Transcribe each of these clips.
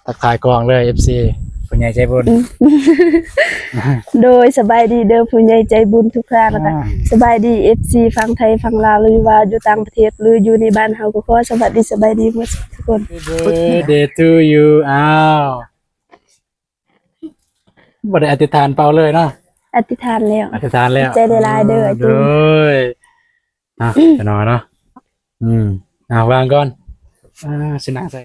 ທັກທາຍກ້ອງເລີຍ ເອັຟຊີ ຜູ້ໃຫຍ່ໃຈບຸນ. ໂດຍ ສະບາຍດີເດີຜູ້ໃຫຍ່ໃຈບຸນທຸກທ່ານ ແລ້ວກໍ ອ່າ ສະບາຍດີ ເອັຟຊີ ຝັ່ງໄທຝັ່ງລາວ ຫຼືວ່າຢູ່ຕ່າງປະເທດ ຫຼືຢູ່ໃນບ້ານເຮົາ ກໍຂໍສະຫວັດດີສະບາຍດີໝົດທຸກຄົນ. Happy birthday to you. ອ້າວ ບໍ່ໄດ້ອະທິຖານເປົ່າເລີຍເນາະ. ອະທິຖານແລ້ວ ອະທິຖານແລ້ວ. ຂອບໃຈຫຼາຍໆເດີ ໂດຍ ອ່ະ ໄປນອນເນາະ. ອືມ ອ່າ ວາງກ່ອນ. ອ່າ ຊິນັ່ງໃສ່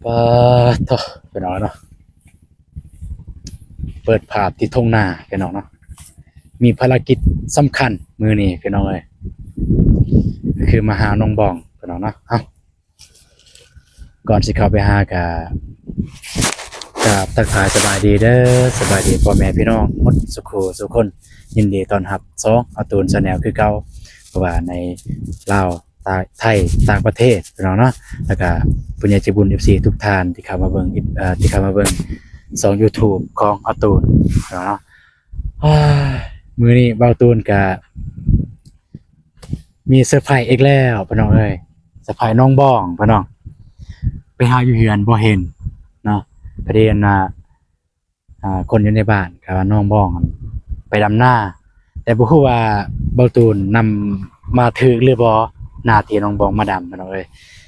ປາໂທ້ ໄປນອນເນາະ. ເປີດພາບທີ່ທົ່ງນາ ພີ່ນ້ອງເນາະ. ມີພາລະກິດສຳຄັນມື້ນີ້ ພີ່ນ້ອງເອີຍ, ກໍຄືມາຫານ້ອງບອງ ພີ່ນ້ອງເນາະ. ເອົ້າ ກ່ອນຊິເຂົ້າໄປຫາ ກະ ກະທັກທາຍສະບາຍດີເດີ, ສະບາຍດີພໍ່ແມ່ພີ່ນ້ອງໝົດສູ່ຄູ່ສູ່ຄົນ. ຍິນດີຕ້ອນຮັບຊ່ອງອາຕູນ Channel ຄືເກົ່າ, ເພາະວ່າໃນລາວ ຕ່າງ ໄທ ຕ່າງປະເທດ ພີ່ນ້ອງເນາະ, ແລ້ວກະຜູ້ໃຫຍ່ໃຈບຸນ ເອັຟຊີ ທຸກທ່ານທີ່ເຂົ້າມາເບິ່ງ ເອີ ທີ່ເຂົ້າມາເບິ່ງຊ່ອງ YouTube ຂອງອາຕູນ ພີ່ນ້ອງເນາະ. ມື້ນີ້ບ່າວຕູນກະມີເຊີໄພອີກແລ້ວ ພີ່ນ້ອງເອີຍ, ເຊີໄພນ້ອງບອງ ພີ່ນ້ອງ. ໄປຫາຢູ່ເຮືອນບໍ່ເຫັນເນາະ, ປະເດັນວ່າ ອ່າ ຄົນຢູ່ໃນບ້ານກໍວ່ານ້ອງບອງໄປດຳນາ, ແຕ່ບໍ່ຮູ້ວ່າບ່າວຕູນນຳມາຖືກຫຼືບໍ່ ນາທີ່ນ້ອງບອງມາດຳ ພີ່ນ້ອງເອີຍ.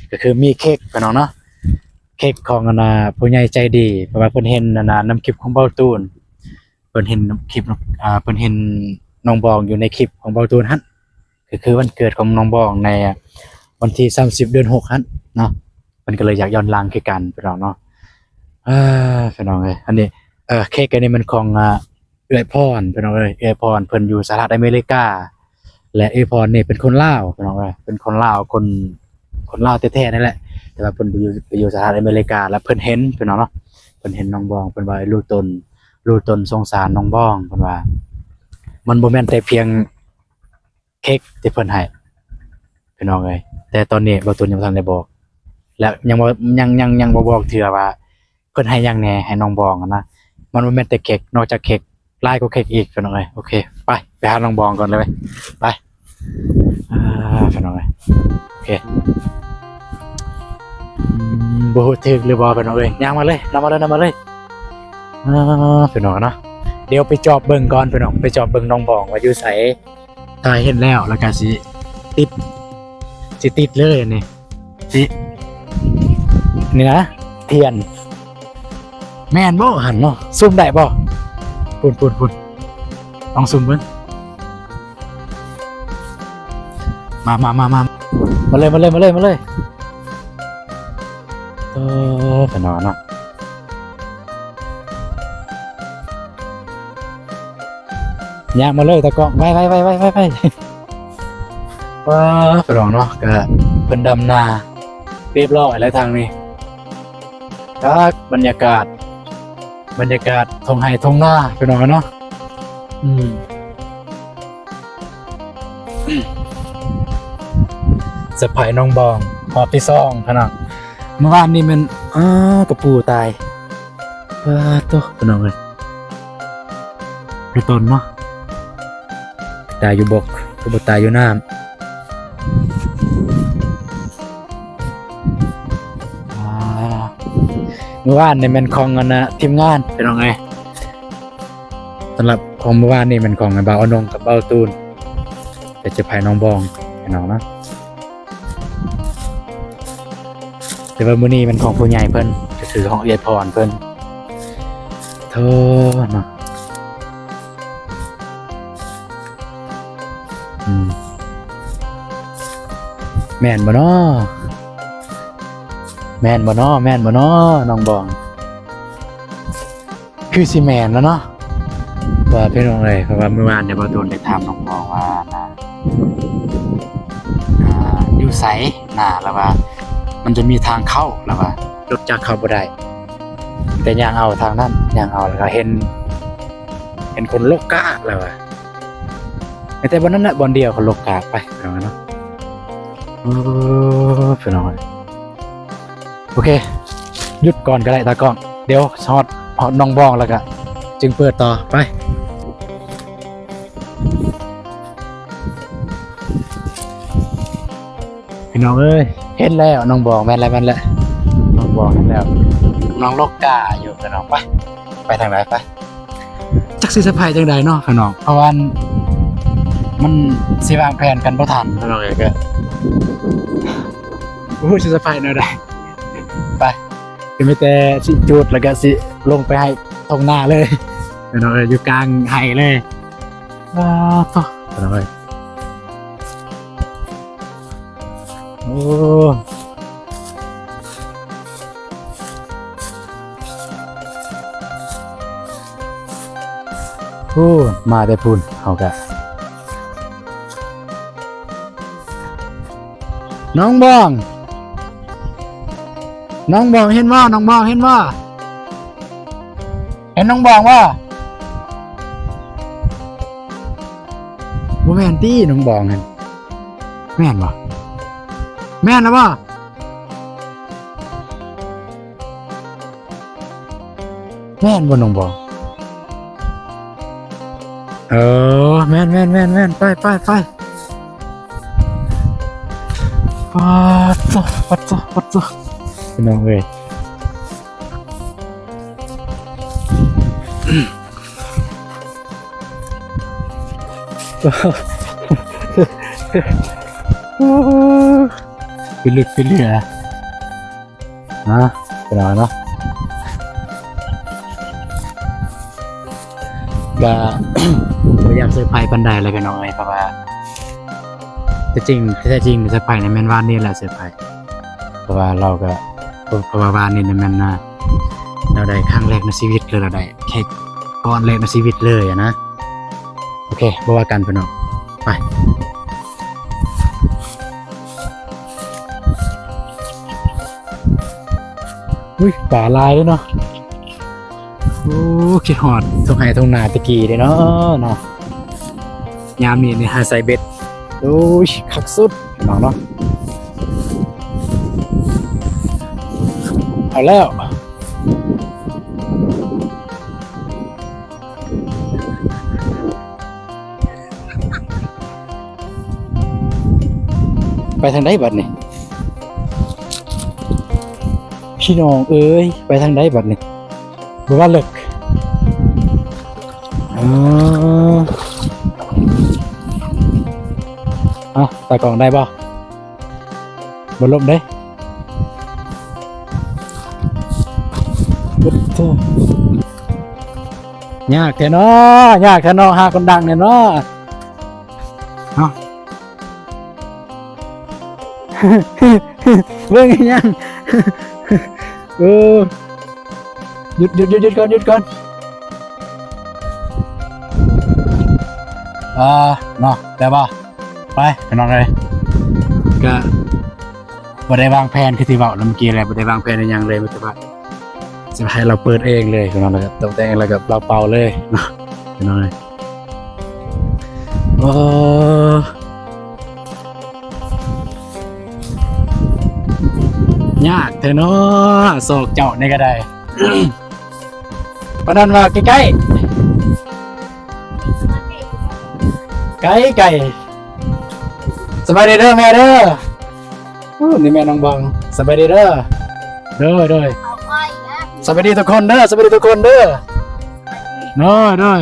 ກໍຄືມີເຄັກ ພີ່ນ້ອງເນາະ, ເຄັກຂອງອັນນ່າ ຜູ້ໃຫຍ່ໃຈດີ, ເພາະວ່າເພິ່ນເຫັນອັນນ່າ ນຳຄລິບຂອງບ່າວຕູນ, ເພິ່ນເຫັນຄລິບ ອ່າ ເພິ່ນເຫັນນ້ອງບອງຢູ່ໃນຄລິບຂອງບ່າວຕູນຫັ້ນ. ກໍຄືວັນເກີດຂອງນ້ອງບອງໃນວັນທີສາມສິບ ເດືອນຫົກຫັ້ນເນາະ, ເພິ່ນກໍເລີຍຢາກຍ້ອນຫຼັງຄືກັນ ພີ່ນ້ອງເນາະ. ເອີ ພີ່ນ້ອງເອີຍ ອັນນີ້ ເອີ ເຄັກອັນນີ້ແມ່ນຂອງ ອ່າ ເອື້ອຍພອນ ພີ່ນ້ອງເອີຍ, ເອື້ອຍພອນເພິ່ນຢູ່ສະຫະລັດອາເມລິກາ ແລະ ເອື້ອຍພອນນີ້ເປັນຄົນລາວ ພີ່ນ້ອງເອີຍ, ເປັນຄົນລາວ ຄົນ ຄົນລາວແທ້ໆນັ້ນແຫຼະ, ແຕ່ວ່າເພິ່ນໄປຢູ່ ໄປຢູ່ສະຫະລັດອາເມລິກາ ແລ້ວເພິ່ນເຫັນ ພີ່ນ້ອງເນາະ, ເພິ່ນເຫັນນ້ອງບອງ ເພິ່ນວ່າ ລູກຕົນ ລູກຕົນສົງສານນ້ອງບອງ ເພິ່ນວ່າ. ມັນບໍ່ແມ່ນແຕ່ພຽງ ເຄັກທີ່ເພິ່ນໃຫ້ ພີ່ນ້ອງເອີຍ, ແຕ່ຕອນນີ້ບ່າວຕູນຍັງບໍ່ທັນໄດ້ບອກ ແລະ ຍັງບໍ່ ຍັງ ຍັງ ຍັງບໍ່ບອກເທື່ອວ່າເພິ່ນໃຫ້ຫຍັງແດ່ໃຫ້ນ້ອງບອງຫັ້ນນະ. ມັນບໍ່ແມ່ນແຕ່ເຄັກ, ນອກຈາກເຄັກຫຼາຍກວ່າເຄັກອີກ ພີ່ນ້ອງເອີຍ. ໂອເຄ ໄປ ໄປຫານ້ອງບອງກ່ອນເລີຍ ໄປ. ອ່າ ພີ່ນ້ອງເອີຍ ໂອເຄ. ອືມ ບໍ່ຮູ້ຖືກຫຼືບໍ່ ພີ່ນ້ອງເອີຍ, ຍ່າງມາເລີຍ ນຳມາເລີຍ ນຳມາເລີຍ. ອ່າ ພີ່ນ້ອງເນາະ, ດຽວໄປຈອບເບິ່ງກ່ອນ ພີ່ນ້ອງ, ໄປຈອບເບິ່ງນ້ອງບອງວ່າຢູ່ໃສ. ຖ້າເຫັນແລ້ວ ແລ້ວກໍຊິຕິດ ຊິຕິດເລີຍນີ້ ຊິ ນີ້ນະ ທຽນ ແມ່ນບໍ່ຫັ້ນເນາະ? ຊູມໄດ້ບໍ່? ພຸ້ນ ພຸ້ນ ພຸ້ນ ລອງຊູມເບິ່ງ. ມາ ມາ ມາ ມາ ມາເລີຍ ມາເລີຍ ມາເລີຍ ມາເລີຍ. ເອີ ຂະໜອນເນາະ. ຍ່າງມາເລີຍຕາກ້ອງ ໄວໆໆໆໆ. ວ້າ ພີ່ນ້ອງເນາະ, ກະເພິ່ນດຳນາຮຽບຮ້ອຍແລ້ວທາງນີ້. ຄັກ ບັນຍາກາດ ບັນຍາກາດທົ່ງໄຮ່ທົ່ງນາ ພີ່ນ້ອງເນາະ. ອືມ ເຊີໄພນ້ອງບອງຮອບທີສອງ ພີ່ນ້ອງ. ເມື່ອວານນີ້ແມ່ນ ອ້າ ກະປູຕາຍ. ປາໂຕ ພີ່ນ້ອງເອີຍ ກະຕົນເນາະ, ຕາຍຢູ່ບົກ ຄືບໍ່ຕາຍຢູ່ນ້ຳ. ອ່າ ເມື່ອວານນີ້ແມ່ນຂອງອັນນະ ທີມງານ ພີ່ນ້ອງເອີຍ. ສຳລັບຂອງມື້ວານນີ້ແມ່ນຂອງບ່າວອານົງກັບບ່າວຕູນ ເປັນເຊີໄພນ້ອງບອງ ພີ່ນ້ອງເນາະ. ແຕ່ວ່າມື້ນີ້ແມ່ນຂອງຜູ້ໃຫຍ່ເພິ່ນ ກໍຄືຂອງເອື້ອຍພອນເພິ່ນ. ໂທເນາະ ອືມ ແມ່ນບໍ່ເນາະ ແມ່ນບໍ່ເນາະ ແມ່ນບໍ່ເນາະ ນ້ອງບອງ? ຄືຊິແມ່ນແລ້ວເນາະ ວ່າພີ່ນ້ອງເອີຍ. ເພາະວ່າມື້ວານນີ້ບ່າວຕູນໄດ້ຖາມນ້ອງບອງວ່າ ອ່າ ຢູ່ໃສນະ ລາວວ່າມັນຈະມີທາງເຂົ້າ ລາວວ່າລົດຈັກເຂົ້າບໍ່ໄດ້ ແຕ່ຍ່າງເອົາທາງນັ້ນ ຍ່າງເອົາ ແລ້ວກໍເຫັນ ເຫັນຄົນລົກກາກ ລາວວ່າ ແຕ່ບ່ອນນັ້ນນະ ບ່ອນດຽວຄົນລົກກາກ. ໄປພີ່ນ້ອງເນາະ ໂອ້ ພີ່ນ້ອງເອີຍ. ໂອເຄ ຢຸດກ່ອນກໍໄດ້ຕາກ້ອງ, ດຽວຮອດ ຮອດນ້ອງບອງແລ້ວກະຈຶ່ງເປີດຕໍ່. ໄປ ພີ່ນ້ອງເອີຍ ເຫັນແລ້ວນ້ອງບອງ ແມ່ນແລ້ວ ແມ່ນແລ້ວ ນ້ອງບອງເຫັນແລ້ວ ນ້ອງລົກກ້າຢູ່ພີ່ນ້ອງ. ໄປ ໄປທາງໃດ ໄປ ຈັກຊິເຊີໄພຣສ໌ຈັ່ງໃດເນາະພີ່ນ້ອງ ເພາະວ່າມັນຊິວາງແຜນກັນບໍ່ທັນພີ່ນ້ອງເອີຍ ກໍບໍ່ຮູ້ຊິເຊີໄພຣສ໌ແນວໃດ. ໄປ ກໍມີແຕ່ຊິຈູດ ແລ້ວກໍຊິລົງໄປໄຮ່ທົ່ງນາເລີຍພີ່ນ້ອງເອີຍ ຢູ່ກາງໄຮ່ເລີຍ. ອ້າໂທ້ ພີ່ນ້ອງເອີຍ ໂອ້ ໂອ້ ມາແຕ່ພຸ້ນ ເຮົາກະ ນ້ອງບອງ ນ້ອງບອງເຫັນບໍ່? ນ້ອງບອງເຫັນບໍ່? ເຫັນນ້ອງບອງບໍ່? ບໍ່ແມ່ນຕິ ນ້ອງບອງຫັ້ນ ແມ່ນບໍ່? ແມ່ນລະບໍ່? ແມ່ນບໍ່ນ້ອງບອງ? ເອີ ແມ່ນໆໆໆ ໄປໆໆ ປາດໂທ້ ປາດໂທ້ ປາດໂທ້ ພີ່ນ້ອງເອີຍ. ພິລຶກພິເຫຼືອ ນະ ພີ່ນ້ອງເນາະ ກະ ບໍ່ຢາກເຊີໄພຣສ໌ປານໃດແຫຼະພີ່ນ້ອງເອີຍ ເພາະວ່າ ແທ້ຈິງ ແທ້ຈິງເຊີໄພຣສ໌ນີ້ແມ່ນວານນີ້ແຫຼະເຊີໄພຣສ໌ ເພາະວ່າລາວກະ ເພາະວ່າວານນີ້ແມ່ນ ລາວໄດ້ຄັ້ງແລກໃນຊີວິດເລີຍ ລາວໄດ້ແຂກກ້ອນແລກໃນຊີວິດເລີຍນະ. ໂອເຄ ບໍ່ວ່າກັນພີ່ນ້ອງ ໄປ. ອຸ້ຍ ປາຫຼາຍເດ້ເນາະ. ໂອ້ ຄິດຮອດທົ່ງໄຮ່ທົ່ງນາແຕ່ກີ້ເດ້ເນາະ ເນາະ ຍາມນີ້ນີ້ຫາໃສ່ເບັດ ໂອ້ຍ ຄັກສຸດເນາະ ເນາະ ເອົາແລ້ວ. ໄປທາງໃດບັດນີ້ ພີ່ນ້ອງເອີຍ ໄປທາງໃດບັດນີ້ ບໍ່ວ່າເລິກ ເອີ ເອົາ ຕາກ້ອງໄດ້ບໍ່? ບໍ່ລົບເດ້ ຍາກແທ້ເນາະ ຍາກແທ້ເນາະ ຫາຄົນດັງແທ້ເນາະ ເອົ້າ ເບິ່ງອີຫຍັງ ເອີ ຢຸດ ຢຸດ ຢຸດ ຢຸດກ່ອນ ຢຸດກ່ອນ ອ່າ ເນາະ ໄດ້ບໍ່? ໄປ ພີ່ນ້ອງເອີຍ ກະບໍ່ໄດ້ວາງແຜນ ຄືທີ່ເວົ້າແລ້ວເມື່ອກີ້ແຫຼະ ບໍ່ໄດ້ວາງແຜນອີ່ຫຍັງເລີຍ ມີແຕ່ວ່າຊິໃຫ້ລາວເປີດເອງເລີຍ ພີ່ນ້ອງ ແລ້ວກະຕົກແຕ່ງ ແລ້ວກະລາວເປົ່າເລີຍເນາະ ພີ່ນ້ອງເອີຍ. ໂອ້ ຍາກແທ້ເນາະ ຊອກເຈົ້ານີ້ກະໄດ້ ປານນັ້ນວ່າໃກ້ໆ ໄກໆ ສະບາຍດີເດີແມ່ເດີ ໂອ້ ນີ້ແມ່ນ້ອງບອງ ສະບາຍດີເດີ ໂດຍ ໂດຍ ສະບາຍດີທຸກຄົນເດີ ສະບາຍດີທຸກຄົນເດີ ໂດຍ ໂດຍ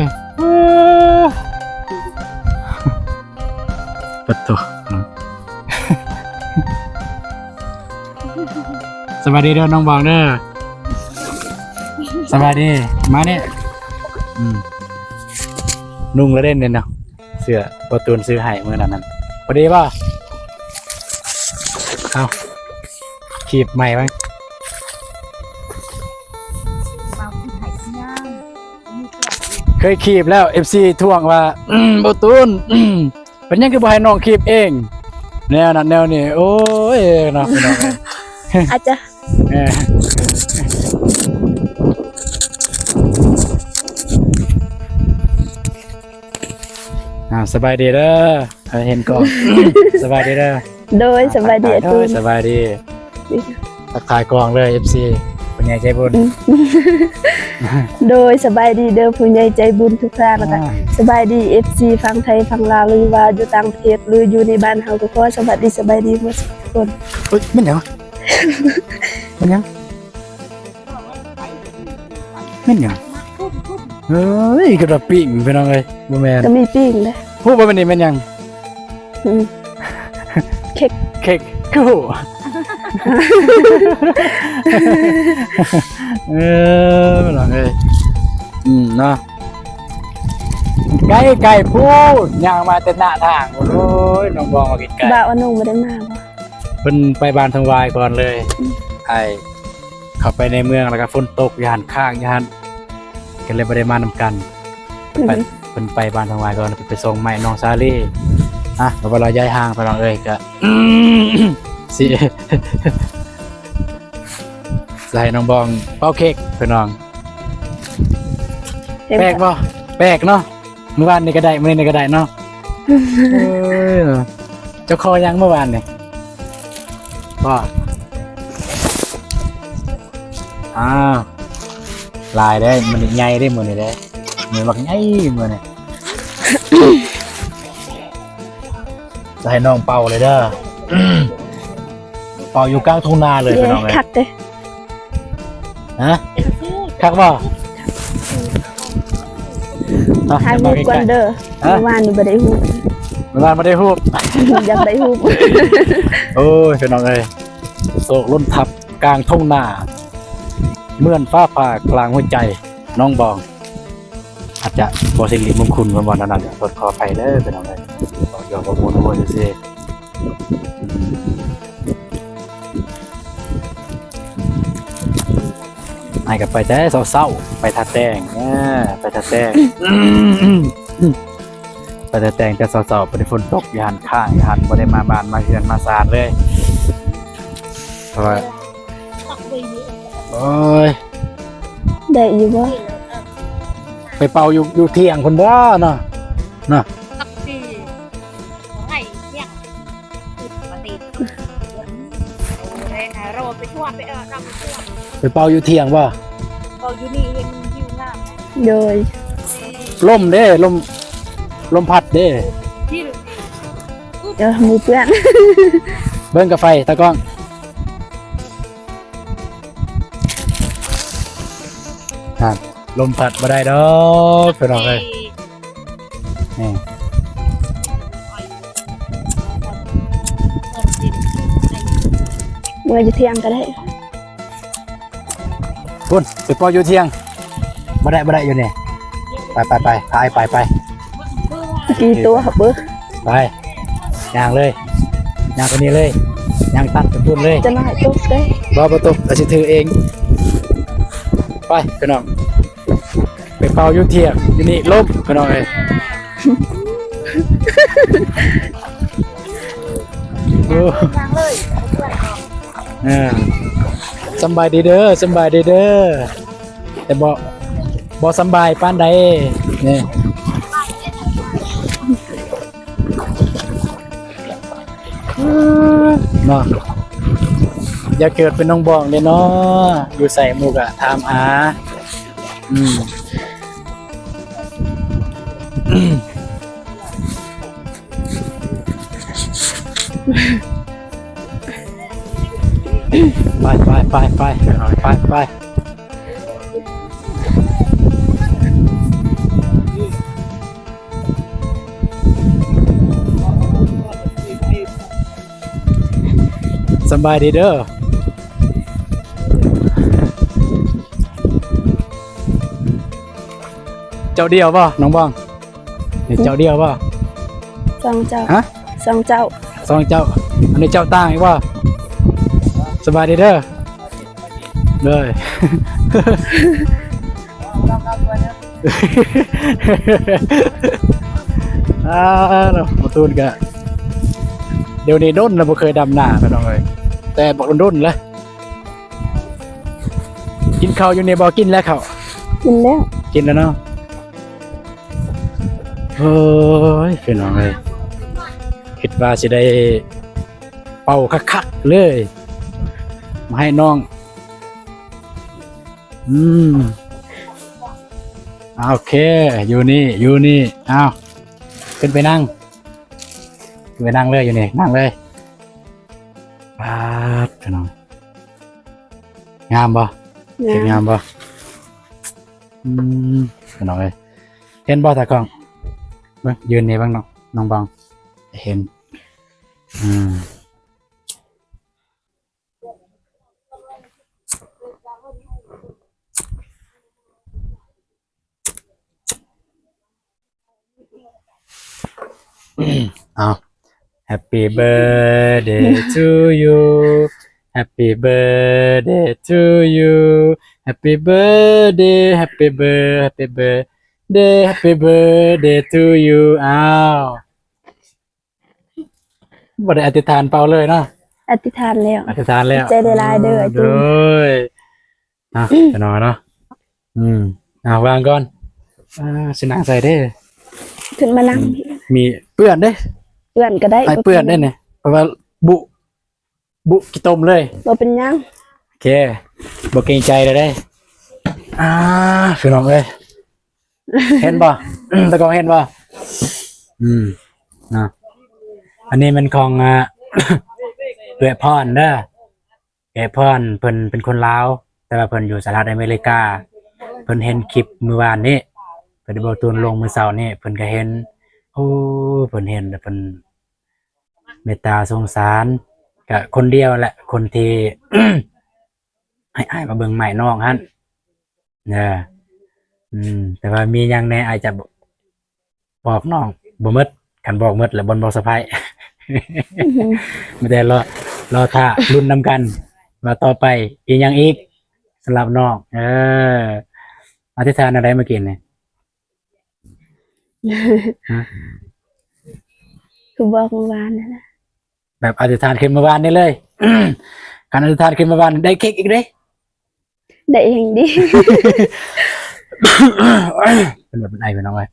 ປະໂທ ສະບາຍດີເດີນ້ອງບອງເດີ ສະບາຍດີ ມານີ້ ອືມ ນຸ່ງລະເດັ່ນເດ້ເນາະ ເສື້ອບໍ່ຕູນຊື້ໃຫ້ມື້ນັ້ນນັ້ນ ພໍດີບໍ່? ເອົ້າ ຄີບໃໝ່ໄວ້ ເຄີຍຄີບແລ້ວ ເອັຟຊີ ທ້ວງວ່າ ອືມ ບໍ່ຕູນ ອືມ ເປັນຫຍັງຄືບໍ່ໃຫ້ນ້ອງຄີບເອງ ແນວນັ້ນແນວນີ້ ໂອ້ຍເນາະ ພີ່ນ້ອງເອີຍ ອາດຈະ ເອີ ອ່າ ສະບາຍດີເດີ ເອີ ເຫັນກ້ອງ ສະບາຍດີເດີ ໂດຍ ສະບາຍດີ ໂດຍ ອາຕູນ ສະບາຍດີ ທັກທາຍກ້ອງເລີຍ ເອັຟຊີ ຜູ້ໃຫຍ່ໃຈບຸນ. ອືມ ໂດຍ ສະບາຍດີເດີຜູ້ໃຫຍ່ໃຈບຸນທຸກທ່ານ ແລ້ວກໍ ອ່າ ສະບາຍດີ ເອັຟຊີ ຝັ່ງໄທຝັ່ງລາວ ຫຼືວ່າຢູ່ຕ່າງປະເທດ ຫຼືຢູ່ໃນບ້ານເຮົາ ກໍຂໍສະຫວັດດີສະບາຍດີໝົດທຸກຄົນ. ເອີຍ ແມ່ນຫຍັງ? ແມ່ນຫຍັງ? ແມ່ນຫຍັງ? ເອີຍ ກະດາປີ້ງພີ່ນ້ອງເອີຍ ບໍ່ແມ່ນ ກະມີປີ້ງເດ້. ຮູ້ບໍ່ ແມ່ນນີ້ແມ່ນຫຍັງ? ອືມ ເຄັກ ເຄັກ ຄືຮູ້? ເອີ ພີ່ນ້ອງເອີຍ ອືມ ເນາະ ໄກໆ ພຸ້ນ ຍ່າງມາແຕ່ໜ້າທາງ ໂອ້ຍ ນ້ອງບອງວ່າໄກໆ ບ່າວອະນຸງບໍ່ໄດ້ມາບໍ່? ເພິ່ນໄປບ້ານທອງຫວາຍກ່ອນເລີຍ ອືມ ອ້າຍ ເຂົ້າໄປໃນເມືອງ ແລ້ວກໍຝົນຕົກຢູ່ຫັ້ນ ຄ້າງຢູ່ຫັ້ນ ກໍເລີຍບໍ່ໄດ້ມານຳກັນ. ອືຮຶ ເພິ່ນໄປ ເພິ່ນໄປບ້ານທາງວາຍກ່ອນ ເພິ່ນໄປສົ່ງໄມ້ນ້ອງຊາລີ. ອ່ະ ກໍບໍ່ລະຍາຍຫ່າງ ພີ່ນ້ອງເອີຍ ກໍ ຊິ ຊິໃຫ້ນ້ອງບອງເປົ່າເຄັກ ພີ່ນ້ອງ. ເຫັນ ແປກບໍ່? ແປກເນາະ. ມື້ວານນີ້ກໍໄດ້ ມື້ນີ້ກໍໄດ້ເນາະ. ເອີ ເຈົ້າຂໍຫຍັງມື້ວານນີ້? ບໍ່ ອ້າວ ຫຼາຍເດ້ ມື້ນີ້ໃຫຍ່ເດ້ ມື້ນີ້ເດ້ ມື້ບັກໃຫຍ່ມື້ນີ້. ຈະໃຫ້ນ້ອງເປົ່າເລີຍເດີ ເປົ່າຢູ່ກາງທົ່ງນາເລີຍ ເຢ້ ພີ່ນ້ອງເອີຍ. ຄັກເດ້. ຮະ ຄັກບໍ່? ຖ່າຍຮູບກ່ອນເດີ. ຮະ ມື້ວານນີ້ບໍ່ໄດ້ຮູບ ມື້ວານບໍ່ໄດ້ຮູບ ຢາກໄດ້ຮູບ. ໂອ້ຍ ພີ່ນ້ອງເອີຍ ໂສກລົ້ນທັບກາງທົ່ງນາ ເໝືອນຟ້າຜ່າກາງຫົວໃຈນ້ອງບອງ. ອາດຈະບໍ່ສິລິມຸງຄຸນປານນັ້ນ ຂໍໂທດຂໍອະໄພເດີ ພີ່ນ້ອງເອີຍ ເວົ້າຢອກເວົ້າມ່ວນໆ ຊື່ໆ. ອ້າຍກໍໄປແຕ່ເຊົ້າໆ ໄປທ່າແຕງ ເອີ ໄປທ່າແຕງ ໄປທ່າແຕງແຕ່ເຊົ້າໆ ບໍ່ໄດ້ ຝົນຕົກຢູ່ຫັ້ນ ຄ້າງຢູ່ຫັ້ນ ບໍ່ໄດ້ມາບ້ານມາເຮືອນມາຊານເລີຍ ເພາະວ່າ ໂອ້ຍ ໄດ້ຢູ່ບໍ່? ໄປເປົ່າຢູ່ ຢູ່ທ່ຽງພຸ້ນບໍ່ເນາະ ເນາະ? ໄປເປົ່າຢູ່ທ່ຽງບໍ່? ເປົ່າຢູ່ນີ້ເຫັນວິວງາມ. ໂດຍ ລົມເດ້ ລົມ ລົມພັດເດ້. ເອີ ໝູ່ເພື່ອນ ເບິ່ງກາໄຟຕາກ້ອງ. ອ່າ ລົມພັດບໍ່ໄດ້ດອກ ພີ່ນ້ອງເອີຍ. ນີ້ ເມື່ອຢູ່ທ່ຽງກໍໄດ້ ພຸ້ນ ໄປປ່ອຍຢູ່ທ່ຽງ. ບໍ່ໄດ້ ບໍ່ໄດ້ ຢູ່ນີ້. ໄປ ໄປ ໄປ ໄປ ໄປ ໄປ ໄປ ໄປ ໄປ ຍ່າງເລີຍ ຍ່າງໄປນີ້ເລີຍ ຍ່າງຕັດໄປພຸ້ນເລີຍ. ຈະໜ້ອຍຕົກເດ້. ບໍ່ ບໍ່ຕົກ ອາດຊິຖືເອງ. ໄປ ພີ່ນ້ອງ ໄປເປົ່າຢູ່ທ່ຽງ ຢູ່ນີ້ລົມ ພີ່ນ້ອງເອີຍ. ໂອ້ ເອີ ສຳບາຍດີເດີ ສຳບາຍດີເດີ ແຕ່ບໍ່ ບໍ່ສຳບາຍປານໃດນີ້. ເນາະ ຢ່າເກີດເປັນນ້ອງບອງເດ້ເນາະ ຢູ່ໃສໝູ່ກະຖາມຫາ. ອືມ ໄປ ໄປ ໄປ ໄປ ໄປ ໄປ. ສຳບາຍດີເດີ. ເຈົ້າດຽວບໍ່ ນ້ອງບອງ? ນີ້ເຈົ້າດຽວບໍ່? ສອງເຈົ້າ. ຮະ? ສອງເຈົ້າ. ສອງເຈົ້າ. ອັນນີ້ເຈົ້າຕ່າງອີກບໍ່? ສະບາຍດີເດີ. ເລີຍ ອ່າ ເນາະ ບໍ່ຕູນກະ ດຽວນີ້ດົນແລ້ວບໍ່ເຄີຍດຳນາ ພີ່ນ້ອງເອີຍ ແຕ່ບັກດົນໆ ແລ້ວ. ກິນເຂົ້າຢູ່ນີ້ບໍ່? ກິນແລ້ວເຂົ້າ. ກິນແລ້ວ. ກິນແລ້ວເນາະ. ໂອ້ຍ ພີ່ນ້ອງເອີຍ ຄິດວ່າຊິໄດ້ເປົ່າຄັກໆ ເລີຍ ມາໃຫ້ນ້ອງ ອືມ ໂອເຄ ຢູ່ນີ້ ຢູ່ນີ້ ເອົາ ຂຶ້ນໄປນັ່ງ ຂຶ້ນໄປນັ່ງເລີຍ ຢູ່ນີ້ ນັ່ງເລີຍ. ປາດ ພີ່ນ້ອງ ງາມບໍ່? ງາມ ເຮັດງາມບໍ່? ອືມ ພີ່ນ້ອງເອີຍ ເຫັນບໍ່ຕາກ້ອງ? ເບິ່ງ ຢືນນີ້ເບິ່ງ ນ້ອງ ນ້ອງບອງ ເຫັນ ອືມ. ເອົາ Happy birthday to you, Happy birthday to you, Happy birthday, Happy bir- Happy birthday, Happy birthday to you. ອ້າວ ບໍ່ໄດ້ອະທິຖານເປົ່າເລີຍເນາະ? ອະທິຖານແລ້ວ ອະທິຖານແລ້ວ ຂອບໃຈຫຼາຍໆເດີອ້າຍຕຸ່ມ. ໂດຍ ເນາະ ພີ່ນ້ອງເນາະ ອືມ ເອົາວາງກ່ອນ ອ່າ ຊິນັ່ງໃສ່ເດ້ ຂຶ້ນມານັ່ງ ອືມ ມີເປື້ອນເດ້ ເປື້ອນກໍໄດ້ ໄອ້ເປື້ອນເດ້ນີ້ ເພາະວ່າບຸ ບຸຂີ້ຕົມເລີຍ ບໍ່ເປັນຫຍັງ ໂອເຄ ບໍ່ເກງໃຈເລີຍເດ້ ອ່າ ພີ່ນ້ອງເອີຍ ເຫັນບໍ່? ຕາກ້ອງເຫັນບໍ່? ອືມ ເນາະ ອັນນີ້ແມ່ນຂອງ ອ່າ ເອື້ອຍພອນເດີ ເອື້ອຍພອນ ເພິ່ນເປັນຄົນລາວ ແຕ່ວ່າເພິ່ນຢູ່ສະຫະລັດອາເມລິກາ ເພິ່ນເຫັນຄລິບມື້ວານນີ້ ເພິ່ນໄດ້ບອກຕູນລົງມື້ເຊົ້ານີ້ ເພິ່ນກໍເຫັນ ໂອ້ ເພິ່ນເຫັນແລ້ວເພິ່ນ ເມດຕາສົງສານ ກະຄົນດຽວແຫຼະ ຄົນທີ່ໃຫ້ອ້າຍມາເບິ່ງໄມ້ນ້ອງຫັ້ນ ເອີ ອືມ ແຕ່ວ່າມີຫຍັງແດ່ ອ້າຍຈະບອກນ້ອງບໍ່ໝົດ ຄັນບອກໝົດແລ້ວບໍ່ ບໍ່ເຊີໄພ ມີແຕ່ລໍ ລໍຖ້າລຸ້ນນຳກັນວ່າຕໍ່ໄປອີຫຍັງອີກ ສຳລັບນ້ອງ ເອີ ອະທິຖານແນວໃດມື້ກີ້ນີ້? ຮະ? ຄືບອກມື້ວານນັ້ນນະ ແບບອະທິຖານຂຶ້ນມື້ວານນີ້ເລີຍ ຄັນອະທິຖານຂຶ້ນມື້ວານໄດ້ເຄັກອີກເດ້ ໄດ້ເອງດີ ເປັນແບບເປັນໄອ ພີ່ນ້ອງເອີຍ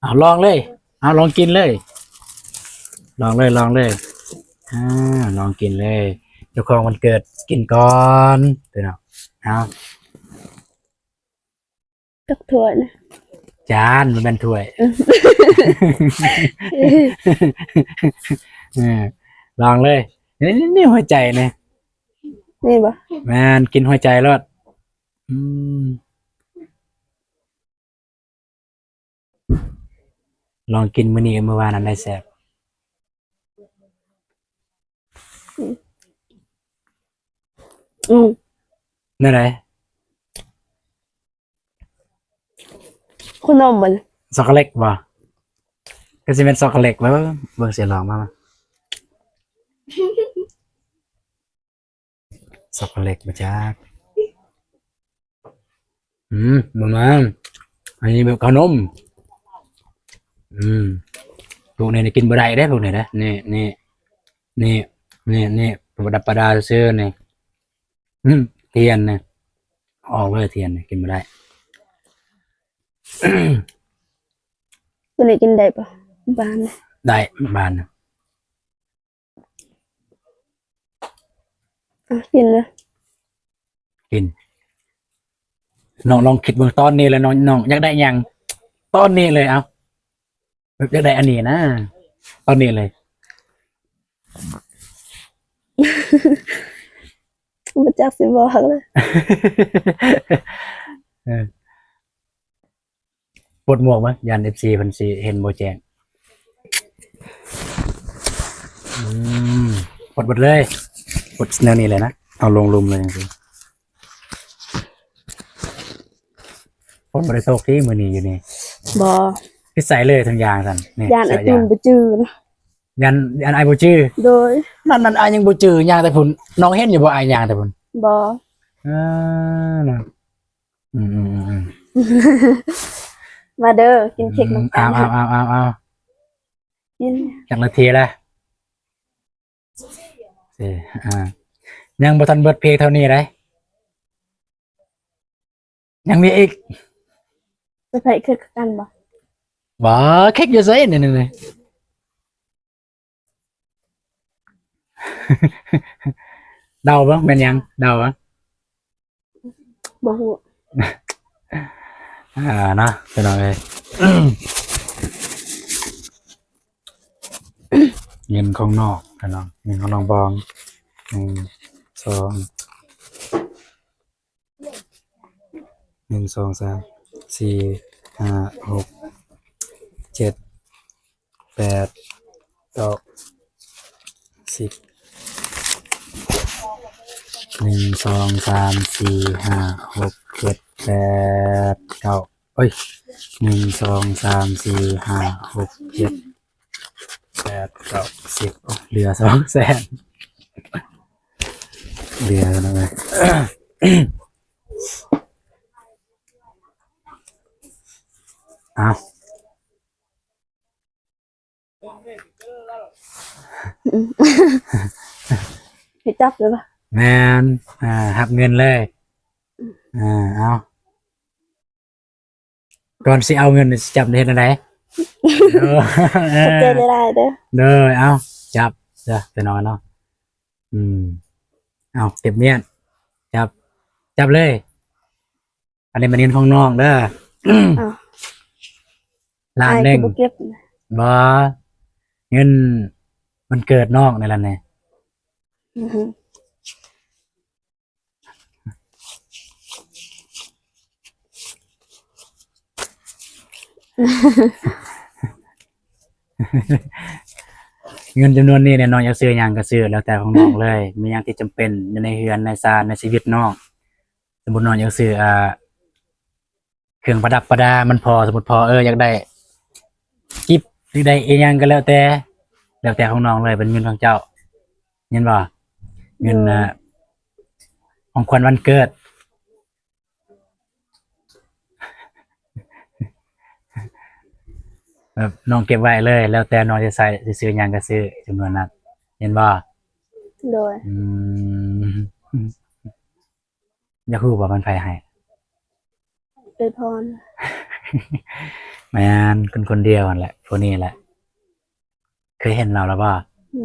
ເອົາລອງເລີຍ ເອົາລອງກິນເລີຍ ລອງເລີຍ ລອງເລີຍ ອ່າ ລອງກິນເລີຍ ເຈົ້າຂອງວັນເກີດກິນກ່ອນ ພີ່ນ້ອງ ເອົາ. ຕັກຖ້ວຍນະ ຈານ ບໍ່ແມ່ນຖ້ວຍ ອືມ ເອີ ລອງເລີຍ ນີ້ ນີ້ຫົວໃຈນີ້ ນີ້ບໍ່? ແມ່ນ ກິນຫົວໃຈໂລດ ອືມ ລອງກິນມື້ນີ້ກັບມື້ວານອັນໃດແຊບ? ອືມ ອືມ ແນວໃດ? ຂະໜົມມັນ ຊັອກໂກແລັດບໍ່? ກໍຊິແມ່ນຊັອກໂກແລັດ ເບິ່ງ ເບິ່ງຊິລອງມາ ມາ ຊັອກໂກແລັດບໍ່ຈັກ ອືມ ບໍ່ແມ່ນ ອັນນີ້ແບບຂະໜົມ ອືມ ພວກນີ້ນີ້ກິນບໍ່ໄດ້ເດ້ ພວກນີ້ເດ້ ນີ້ ນີ້ ນີ້ ນີ້ ນີ້ ປະດັບປະດາຊື່ໆ ນີ້ ອືມ ທຽນນີ້ ອອກເລີຍ ທຽນນີ້ກິນບໍ່ໄດ້ ຕົວນີ້ກິນໄດ້ບໍ່? ບານ ໄດ້ ບານ ອ່ະ ກິນເລີຍ ກິນ ນ້ອງລອງຄິດເບິ່ງຕອນນີ້ເລີຍ ນ້ອງ ນ້ອງຢາກໄດ້ຫຍັງ ຕອນນີ້ເລີຍ ເອົາ ແບບຢາກໄດ້ອັນນີ້ນະ ຕອນນີ້ເລີຍ ບໍ່ຈັກຊິບອກເລີຍ ເອີ. ປົດໝວກເບິ່ງ ຢ້ານເອັຟຊີເພິ່ນຊິເຫັນບໍ່ແຈ້ງ ອືມ ປົດເບິດເລີຍ ປົດແນວນີ້ເລີຍນະ ເອົາລົງລຸ່ມເລີຍຈັ່ງຊີ້ ຝົນບໍ່ໄດ້ຕົກຕິມື້ນີ້ຢູ່ນີ້? ບໍ່ ຄືໃສ່ເລີຍທຸງຢ່າງຊັ້ນ ນີ້ ຢ້ານອ້າຍຕຸ່ມບໍ່ຈື່ນະ ຢ້ານ ຢ້ານອ້າຍບໍ່ຈື່ ໂດຍ ນັ້ນ ນັ້ນອ້າຍຍັງບໍ່ຈື່ ຍ່າງແຕ່ພຸ້ນ ນ້ອງເຫັນຢູ່ບໍ່ອ້າຍຍ່າງແຕ່ພຸ້ນ? ບໍ່ ເອີ ນະ ອືມໆໆໆ ມາເດີ ກິນເຄັກນຳກັນ ອືມ ເອົາໆໆໆ ກິນ ຈັກນາທີລະ? ເອີ ອ່າ ຍັງບໍ່ທັນເບິດພຽງເທົ່ານີ້ເດ້ ຍັງມີອີກ ໄປເຄັກຄືກັນບໍ່? ບໍ່ ເຄັກຢູ່ໃສນີ້ ນີ້ ນີ້ ເດົາເບິ່ງແມ່ນຫຍັງ ເດົາເບິ່ງ ບໍ່ຮູ້ ອ່າ ເນາະ ພີ່ນ້ອງເອີຍ ເງິນຂອງນ້ອງພີ່ນ້ອງ ເງິນຂອງນ້ອງບອງ ໜຶ່ງ ສອງ ໜຶ່ງ ສອງ ສາມ ສີ່ ຫ້າ ຫົກ ເຈັດ ແປດ ເກົ້າ ສິບ ໜຶ່ງ ສອງ ສາມ ສີ່ ຫ້າ ຫົກ ເຈັດ ແປດ ເກົ້າ ໂອ້ຍ ໜຶ່ງ ສອງ ສາມ ສີ່ ຫ້າ ຫົກ ເຈັດ ແປດ ເກົ້າ ສິບ ໂອ້ ເຫຼືອສອງແສນ ເຫຼືອແລ້ວນະ ເອີ ເອົາ ໃຫ້ຈັບເລີຍບໍ່? ແມ່ນ ອ່າ ຮັບເງິນເລີຍ ອ່າ ເອົາ ກ່ອນຊິເອົາເງິນນີ້ ຊິຈັບເຮັດແນວໃດ? ຂອບໃຈຫຼາຍໆເດີ ເດີ ເອົາ ຈັບເດີ ໄປນອນເນາະ ອືມ ເອົາ ເກັບມຽນ ຈັບ ຈັບເລີຍ ອັນນີ້ແມ່ນເງິນຂອງນ້ອງເດີ ອ້າວ ລ້ານໜຶ່ງ ອ້າຍຄືບໍ່ເກັບ? ບໍ່ ເງິນວັນເກີດນ້ອງນີ້ລະນີ້ ອືຮຶ ເງິນຈຳນວນນີ້ແຫຼະ ນ້ອງຢາກຊື້ຫຍັງກໍຊື້ ແລ້ວແຕ່ຂອງນ້ອງເລີຍ ມີຫຍັງທີ່ຈຳເປັນຢູ່ໃນເຮືອນໃນຊານໃນຊີວິດນ້ອງ ສົມມຸດນ້ອງຢາກຊື້ ອ່າ ເຄື່ອງປະດັບປະດາ ມັນພໍ ສົມມຸດພໍ ເອີ ຢາກໄດ້ກິບ ຫຼືໄດ້ອີ່ຫຍັງກໍແລ້ວແຕ່ ແລ້ວແຕ່ຂອງນ້ອງເລີຍ ເປັນເງິນຂອງເຈົ້າ ແມ່ນບໍ່? ເງິນ ໂດຍ ອ່າ ຂອງຂວັນວັນເກີດ ແບບນ້ອງເກັບໄວ້ເລີຍ ແລ້ວແຕ່ນ້ອງຈະໃຊ້ ຊິຊື້ຫຍັງກໍຊື້ ຈຳນວນນັ້ນ ແມ່ນບໍ່? ໂດຍ ອືມ ຢາກຮູ້ບໍ່ແມ່ນໃຜໃຫ້? ເອື້ອຍພອນ ແມ່ນ ຄົນ ຄົນດຽວຫັ້ນແຫຼະ ຜູ້ນີ້ແຫຼະ ເຄີຍເຫັນລາວແລ້ວບໍ່?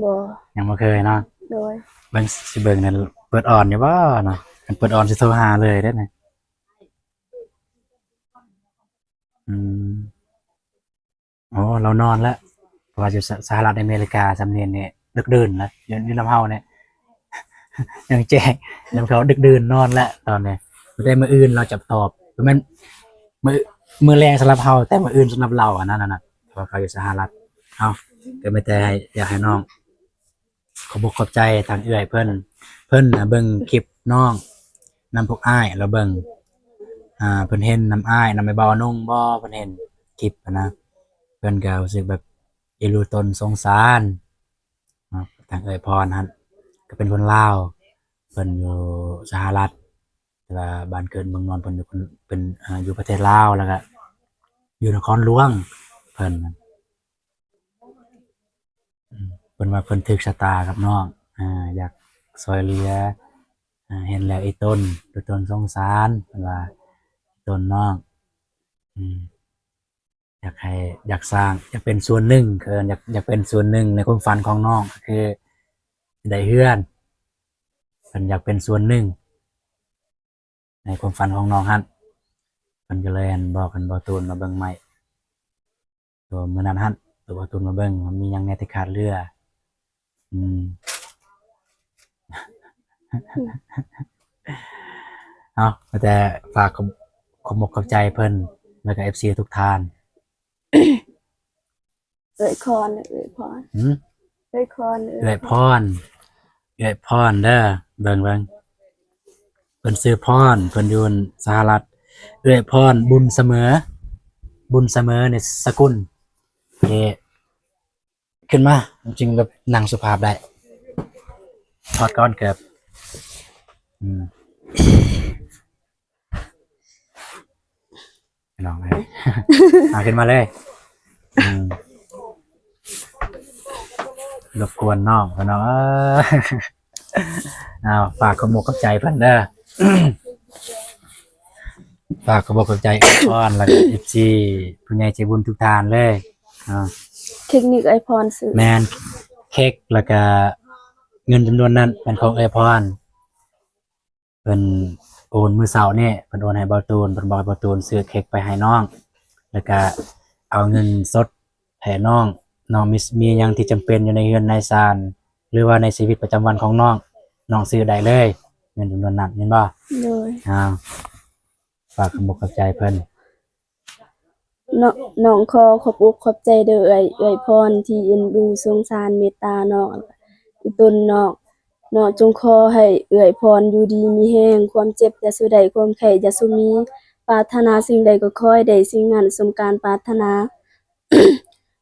ບໍ່ ຍັງບໍ່ເຄີຍເນາະ ໂດຍ ເບິ່ງ ຊິເບິ່ງນັ້ນ ເປີດອອນຢູ່ບໍ່ເນາະ ຄັນເປີດອອນຊິໂທຫາເລີຍເດ້ນີ້ ອືມ. ໂອ້ ລາວນອນແລ້ວ ເພາະວ່າຢູ່ສະ ສະຫະລັດອາເມລິກາ ສຳນຽງນີ້ດຶກດື່ນແລ້ວ ຢູ່ ຢູ່ນຳເຮົານີ້ຍັງແຈ້ງ ນຳເຂົາດຶກດື່ນນອນແລ້ວຕອນນີ້ ແຕ່ມື້ອື່ນລາວຈະຕອບ ບໍ່ແມ່ນມື້ ມື້ແລງສຳລັບເຮົາ ແຕ່ມື້ອື່ນສຳລັບລາວ ອັນນັ້ນນະ ເພາະວ່າເຂົາຢູ່ສະຫະລັດ. ເອົາ ກໍມີແຕ່ໃຫ້ ຢາກໃຫ້ນ້ອງ ຂອບອົກຂອບໃຈທາງເອື້ອຍເພິ່ນ ເພິ່ນນະເບິ່ງຄລິບນ້ອງນຳພວກອ້າຍ ແລ້ວເບິ່ງ ອ່າ ເພິ່ນເຫັນນຳອ້າຍ ນຳອ້າຍບ່າວນຸ່ງບໍ່ ເພິ່ນເຫັນຄລິບຫັ້ນນະ ເພິ່ນກໍຮູ້ສຶກແບບເອັນດູຕົນສົງສານເນາະ. ທາງເອື້ອຍພອນຫັ້ນກໍເປັນຄົນລາວ ເພິ່ນຢູ່ສະຫະລັດ ແຕ່ວ່າບ້ານເກີດເມືອງນອນເພິ່ນຢູ່ ເພິ່ນ ເພິ່ນ ອ່າ ຢູ່ປະເທດລາວ ແລ້ວກໍຢູ່ນະຄອນຫຼວງ ເພິ່ນ ອືມ ເພິ່ນວ່າເພິ່ນຖືກຊະຕາກັບນ້ອງ ອ່າ ຢາກຊ່ອຍເຫຼືອ ອ່າ ເຫັນແລ້ວອີ່ຕົນ ອີ່ຕົນສົງສານ ເພິ່ນວ່າອີ່ຕົນນ້ອງ ອືມ ຢາກໃຫ້ ຢາກສ້າງ ຢາກເປັນສ່ວນໜຶ່ງ ເອີ້ນ ຢາກ ຢາກເປັນສ່ວນໜຶ່ງໃນຄວາມຝັນຂອງນ້ອງ ກໍຄືໄດ້ເຮືອນ ເພິ່ນຢາກເປັນສ່ວນໜຶ່ງ ໃນຄວາມຝັນຂອງນ້ອງຫັ້ນ ເພິ່ນກໍເລີຍ ອັນ ບອກ ອັນ ບ່າວຕູນມາເບິ່ງໃໝ່ ຕົວມື້ນັ້ນຫັ້ນ ຕົວບ່າວຕູນມາເບິ່ງວ່າມີຫຍັງແດ່ທີ່ຂາດເຫຼືອ ອືມ ເອົາ ແຕ່ຝາກຂອບ ຂອບອົກຂອບໃຈເພິ່ນ ແລ້ວກໍເອັຟຊີທຸກທ່ານ. ເອື້ອຍຄອນ ເອື້ອຍພອນ ຫືມ? ເອື້ອຍຄອນ ເອື້ອຍພອນ ເອື້ອຍພອນເດີ ເບິ່ງ ເບິ່ງ ເພິ່ນຊື່ພອນ ເພິ່ນຢູ່ສະຫະລັດ ເອື້ອຍພອນ ບຸນສະເໝີ ບຸນສະເໝີນີ້ສະກຸນ ເອີ ຂຶ້ນມາ ຈິງແບບນັ່ງສຸພາບໄດ້ ຖອດກ່ອນເກີບ ອືມ. ນ້ອງເອີຍ ເອົາຂຶ້ນມາເລີຍ ອືມ ລົບກວນນ້ອງເພິ່ນເນາະ ເອີ ເອົາ ຝາກຂອບອົກຂອບໃຈເພິ່ນເດີ ຝາກຂອບອົກຂອບໃຈເອື້ອຍພອນ ແລ້ວກໍເອັຟຊີ ຜູ້ໃຫຍ່ໃຈບຸນທຸກທ່ານເລີຍ ເນາະ ເຄັກນີ້ເອື້ອຍພອນຊື້ ແມ່ນ ເຄັກ ແລ້ວກໍເງິນຈຳນວນນັ້ນແມ່ນຂອງເອື້ອຍພອນ. ເພິ່ນ ໂອນມື້ເຊົ້ານີ້ ເພິ່ນໂອນໃຫ້ບ່າວຕູນ ເພິ່ນບອກໃຫ້ບ່າວຕູນຊື້ເຄັກໄປໃຫ້ນ້ອງ ແລ້ວກະເອົາເງິນສົດໃຫ້ນ້ອງ. ນ້ອງມີ ມີຫຍັງທີ່ຈຳເປັນຢູ່ໃນເຮືອນໃນຊານ ຫຼືວ່າໃນຊີວິດປະຈຳວັນຂອງນ້ອງ ນ້ອງຊື້ໄດ້ເລີຍ ເງິນຈຳນວນນັ້ນ ແມ່ນບໍ່? ໂດຍ. ອ້າວ ຝາກຄຳຂອບໃຈເພິ່ນ. ນ້ອງ ນ້ອງຂໍຂອບອົກຂອບໃຈເດີເອື້ອຍ ເອື້ອຍພອນທີ່ເອັນດູສົງສານເມດຕານ້ອງ ອີ່ຕົນນ້ອງ. ນ້ອງຈົ່ງຂໍໃຫ້ເອື້ອຍພອນຢູ່ດີມີແຮງ ຄວາມເຈັບຢ່າສູ່ໄດ້ ຄວາມໄຂ້ຢ່າສູ່ມີ ປາດຖະໜາສິ່ງໃດກໍຂໍໃຫ້ໄດ້ສິ່ງນັ້ນສົມການປາດຖະໜາ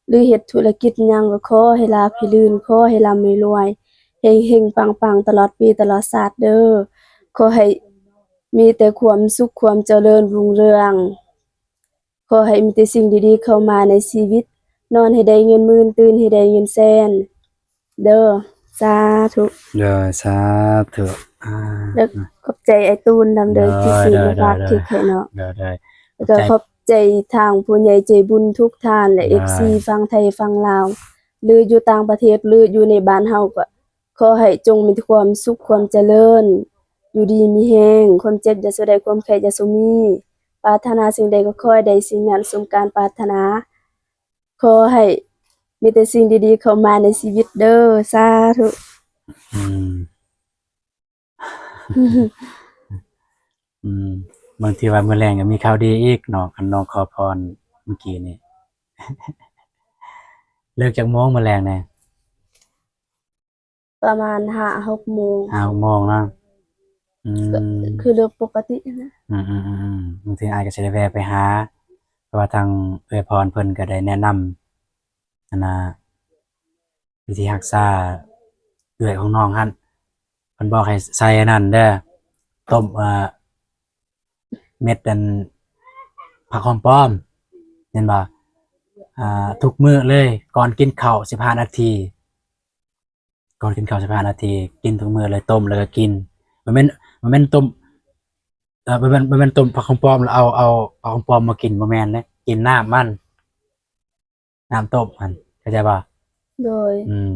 ຫຼືເຮັດທຸລະກິດຫຍັງກໍຂໍໃຫ້ລາບໃຫ້ລື່ນ ຂໍໃຫ້ລ່ຳໃຫ້ລວຍ ເຮັງໆ ປັງໆ ຕະຫຼອດປີຕະຫຼອດຊາດເດີ. ຂໍໃຫ້ມີແຕ່ຄວາມສຸກ ຄວາມຈະເລີນຮຸ່ງເຮືອງ. ຂໍໃຫ້ມີແຕ່ສິ່ງດີໆເຂົ້າມາໃນຊີວິດ, ນອນໃຫ້ໄດ້ເງິນໝື່ນ ຕື່ນໃຫ້ໄດ້ເງິນແສນເດີ. ສາທຸ. ໂດຍ ສາທຸ. ອ່າ ແລ້ວຂອບໃຈອ້າຍຕູນນຳເດີ ໂດຍ ທີ່ຊື້ມາຝາກເຄັກໃຫ້ເນາະ. ໂດຍ ໂດຍ ແລ້ວກໍຂອບໃຈ ຂອບໃຈທາງຜູ້ໃຫຍ່ໃຈບຸນທຸກທ່ານ ແລະ ໂດຍ ເອັຟຊີຝັ່ງໄທຝັ່ງລາວ ຫຼືຢູ່ຕ່າງປະເທດ ຫຼືຢູ່ໃນບ້ານເຮົາ ກໍ ຂໍໃຫ້ຈົ່ງມີແຕ່ຄວາມສຸກຄວາມຈະເລີນ, ຢູ່ດີມີແຮງ, ຄວາມເຈັບຢ່າສູ່ໄດ້, ຄວາມໄຂ້ຢ່າສູ່ມີ, ປາດຖະໜາສິ່ງໃດກໍຂໍໃຫ້ໄດ້ສິ່ງນັ້ນສົມການປາດຖະໜາ. ຂໍໃຫ້ມີແຕ່ສິ່ງດີໆເຂົ້າມາໃນຊີວິດເດີ. ສາທຸ. ອືມ ອືມ ບາງທີວ່າມື້ແລງກໍມີຂ່າວດີອີກເນາະ ຄັນນ້ອງຂໍພອນມື້ກີ້ນີ້. ເລີກຈັກໂມງມື້ແລງແດ່? ປະມານຫ້າຫົກໂມງ. ຫ້າຫົກໂມງເນາະ. ອືມ ກໍຄືເລື່ອງປົກກະຕິນະ. ອືມໆໆໆ ບາງເທື່ອອ້າຍກໍຊິໄດ້ແວ່ໄປຫາ ເພາະວ່າທາງເອື້ອຍພອນເພິ່ນກໍໄດ້ແນະນຳ ອັນນ່າ ວິທີຮັກສາເອື້ອຍຂອງນ້ອງຫັ້ນ ເພິ່ນບອກໃຫ້ໃສ່ອັນນັ້ນເດີ ຕົ້ມ ເອີ ເມັດອັນ ຜັກຫອມປ້ອມ ແມ່ນບໍ່? ອ່າ ທຸກມື້ເລີຍ ກ່ອນກິນເຂົ້າສິບຫ້ານາທີ ກ່ອນກິນເຂົ້າສິບຫ້ານາທີ ກິນທຸກມື້ເລີຍ ຕົ້ມແລ້ວກໍກິນ. ບໍ່ແມ່ນ ບໍ່ແມ່ນຕົ້ມ ເອີ ບໍ່ແມ່ນ ບໍ່ແມ່ນຕົ້ມຜັກຫອມປ້ອມແລ້ວເອົາ ເອົາຜັກຫອມປ້ອມມາກິນ ບໍ່ແມ່ນເດ້ ກິນນ້ຳມັນ ນ້ຳຕົ້ມຫັ້ນ ເຂົ້າໃຈບໍ່? ໂດຍ. ອືມ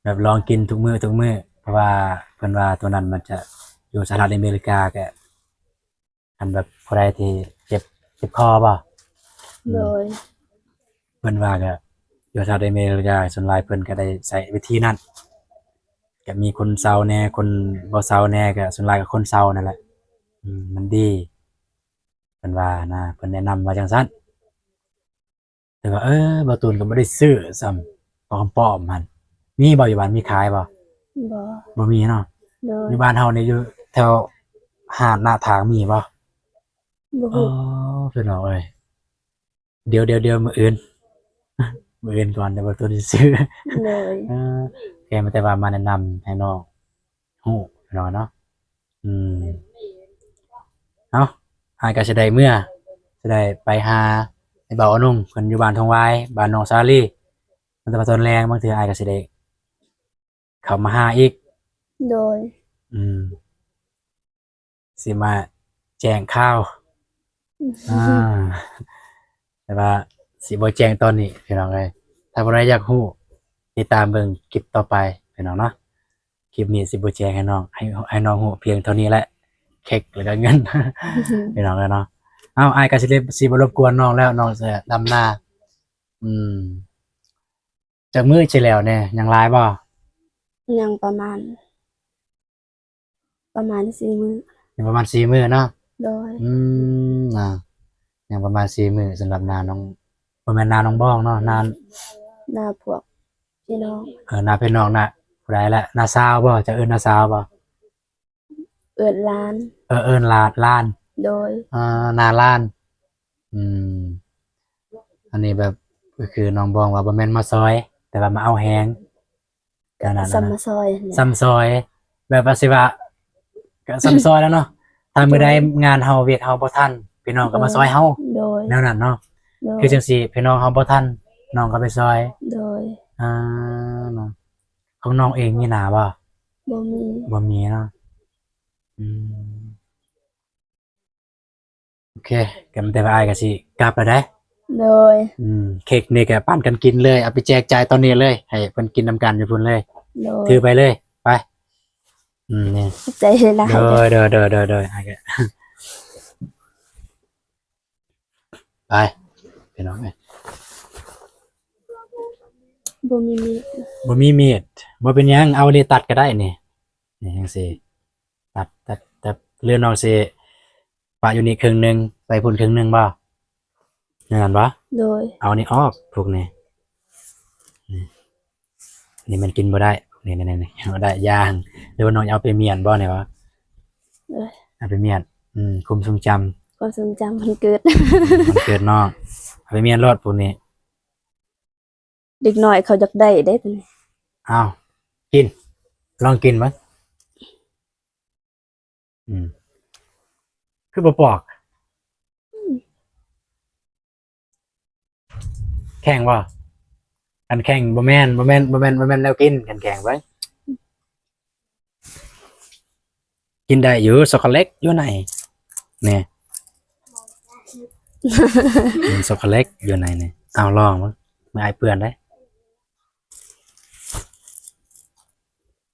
ແບບລອງກິນທຸກມື້ ທຸກມື້ ເພາະວ່າເພິ່ນວ່າຕົວນັ້ນມັນຈະ ຢູ່ສະຫະລັດອາເມລິກາກະ ຄັນແບບຜູ້ໃດທີ່ເຈັບ ເຈັບຄໍບໍ່? ອືມ ໂດຍ. ເພິ່ນວ່າກະ ຢູ່ສະຫະລັດອາເມລິກາ ສ່ວນຫຼາຍເພິ່ນກະໄດ້ໃຊ້ວິທີນັ້ນ ກະມີຄົນເຊົາແດ່ ຄົນບໍ່ເຊົາແດ່ ກະສ່ວນຫຼາຍກະຄົນເຊົານັ້ນແຫຼະ. ອືມ ມັນດີ ເພິ່ນວ່ານະ ເພິ່ນແນະນຳວ່າຈັ່ງຊັ້ນ. ແຕ່ວ່າ ເອີ ບ່າວຕູນກໍບໍ່ໄດ້ຊື້ຊ້ຳ ຂອງປອມຫັ້ນ ມີບໍ່? ຢູ່ບ້ານມີຂາຍບໍ່? ບໍ່ ບໍ່ມີເນາະ. ໂດຍ. ຢູ່ບ້ານເຮົານີ້ ຢູ່ແຖວຫາດໜ້າທາງມີບໍ່? ບໍ່ຮູ້. ອໍ ພີ່ນ້ອງເອີຍ ດຽວ ດຽວ ດຽວ ມື້ອື່ນ ມື້ອື່ນກ່ອນ ດຽວບ່າວຕູນຊິຊື້. ໂດຍ. ເອີ ແຄ່ ແຕ່ວ່າມາແນະນຳໃຫ້ນ້ອງ ຮູ້ພີ່ນ້ອງເນາະ. ອືມ ເອົ້າ ອ້າຍກໍຊິໄດ້ເມືອ ຊິໄດ້ໄປຫາໄອ້ບ່າວອະນົງ ເພິ່ນຢູ່ບ້ານທົ່ງຫວາຍ ບ້ານໜອງສາລີ. ແຕ່ວ່າຕອນແລງບາງເທື່ອອ້າຍກໍຊິໄດ້ເຂົ້າມາຫາອີກ. ໂດຍ. ອືມ ຊິມາແຈ້ງຂ່າວ. ອືມ ອ່າ ແຕ່ວ່າຊິບໍ່ແຈ້ງຕອນນີ້ພີ່ນ້ອງເອີຍ. ຖ້າຜູ້ໃດຢາກຮູ້ ຕິດຕາມເບິ່ງຄລິບຕໍ່ໄປພີ່ນ້ອງເນາະ. ຄລິບນີ້ຊິບໍ່ແຈ້ງໃຫ້ນ້ອງ ໃຫ້ ໃຫ້ນ້ອງຮູ້ພຽງເທົ່ານີ້ແຫຼະ ເຄັກແລ້ວກໍເງິນ ພີ່ນ້ອງເອີຍເນາະ. ເອົ້າ ອ້າຍກໍຊິ ຊິບໍ່ລົບກວນນ້ອງແລ້ວ ນ້ອງຈະດຳນາ. ອືມ ຈັກມື້ຊິແລ້ວແດ່? ຍັງຫຼາຍບໍ່? ຍັງປະມານ ປະມານສີ່ມື້. ຍັງປະມານສີ່ມື້ເນາະ. ໂດຍ. ອືມ ນະ ຍັງປະມານສີ່ມື້ສຳລັບນານ້ອງ ບໍ່ແມ່ນນານ້ອງບອງເນາະ ນາ ນາພວກພີ່ນ້ອງ. ເອີ ນາພີ່ນ້ອງ ນາຜູ້ໃດລະ? ນາສາວບໍ່? ຈະເອີ້ນນາສາວບໍ່? ເອີ້ນຫຼານ. ເອີ ເອີ້ນຫຼານ ຫຼານ. ໂດຍ. ອ່າ ນາຫຼານ. ອືມ ອັນນີ້ແບບ ກໍຄືນ້ອງບອງວ່າບໍ່ແມ່ນມາຊ່ອຍ ແຕ່ວ່າມາເອົາແຮງ. ກໍນັ້ນ ສ່ຳມາຊ່ອຍ ສ່ຳຊ່ອຍ ແບບວ່າຊິວ່າ ກໍສ່ຳຊ່ອຍແລ້ວເນາະ. ຖ້າມື້ໃດງານເຮົາ ວຽກເຮົາບໍ່ທັນ ພີ່ນ້ອງກໍມາຊ່ອຍເຮົາ. ໂດຍ. ແນວນັ້ນເນາະ. ໂດຍ. ຄືຈັ່ງຊີ້ ພີ່ນ້ອງເຮົາບໍ່ທັນ ນ້ອງກໍໄປຊ່ອຍ. ໂດຍ. ອ່າ ເນາະ. ຂອງນ້ອງເອງມີໜ້າບໍ່? ບໍ່ມີ. ບໍ່ມີເນາະ. ອືມ ໂອເຄ ກໍແຕ່ວ່າອ້າຍກໍຊິກັບແລ້ວເດ້. ໂດຍ. ອືມ ເຄັກນີ້ກໍປັນກັນກິນເລີຍ ເອົາໄປແຈກຈ່າຍຕອນນີ້ເລີຍ ໃຫ້ເພິ່ນກິນນຳກັນຢູ່ພຸ້ນເລີຍ. ໂດຍ. ຖືໄປເລີຍ ໄປ. ອືມ ນີ້ ຂອບໃຈຫຼາຍໆ ໂດຍ ເດີ ໂດຍ ໂດຍ ໂດຍ ໂດຍ ອ້າຍກໍ ໄປ ພີ່ນ້ອງເອີຍ ບໍ່ມີມີດ ບໍ່ມີມີດ ບໍ່ເປັນຫຍັງ ເອົານີ້ຕັດກໍໄດ້ນີ້ ນີ້ຈັ່ງຊີ້ ຕັດ ຕັດ ຕັດ ຫຼືນ້ອງຊິປະຢູ່ນີ້ເຄິ່ງໜຶ່ງ ໄປພຸ້ນເຄິ່ງໜຶ່ງບໍ່? ແມ່ນບໍ່? ໂດຍ ເອົານີ້ອອກ ພວກນີ້ ນີ້ ນີ້ມັນກິນບໍ່ໄດ້ ນີ້ໆໆ ບໍ່ໄດ້ ຢ່າງ ຫຼືວ່ານ້ອງເອົາໄປມ້ຽນບໍ່ນີ້ຫວາ? ໂດຍ ເອົາໄປມ້ຽນ ອືມ ຄວາມຊົງຈຳ ຄວາມຊົງຈຳວັນເກີດ ວັນເກີດນ້ອງ ເອົາໄປມ້ຽນໂລດພວກນີ້ ເດັກນ້ອຍເຂົາຢາກໄດ້ເດ້ໂຕນີ້ ເອົາ ກິນ ລອງກິນເບິ່ງ ອືມ ຄືບໍ່ປອກ? ອືມ ແຂງບໍ່? ຄັນແຂງບໍ່ແມ່ນ ບໍ່ແມ່ນ ບໍ່ແມ່ນ ບໍ່ແມ່ນແນວກິນ ຄັນແຂງເບິ່ງ ກິນໄດ້ຢູ່ ຊັອກໂກແລັດຢູ່ໃນນີ້ ມີຊັອກໂກແລັດຢູ່ໃນນີ້ ເອົາລອງເບິ່ງ ອາຍເປື້ອນເດ້.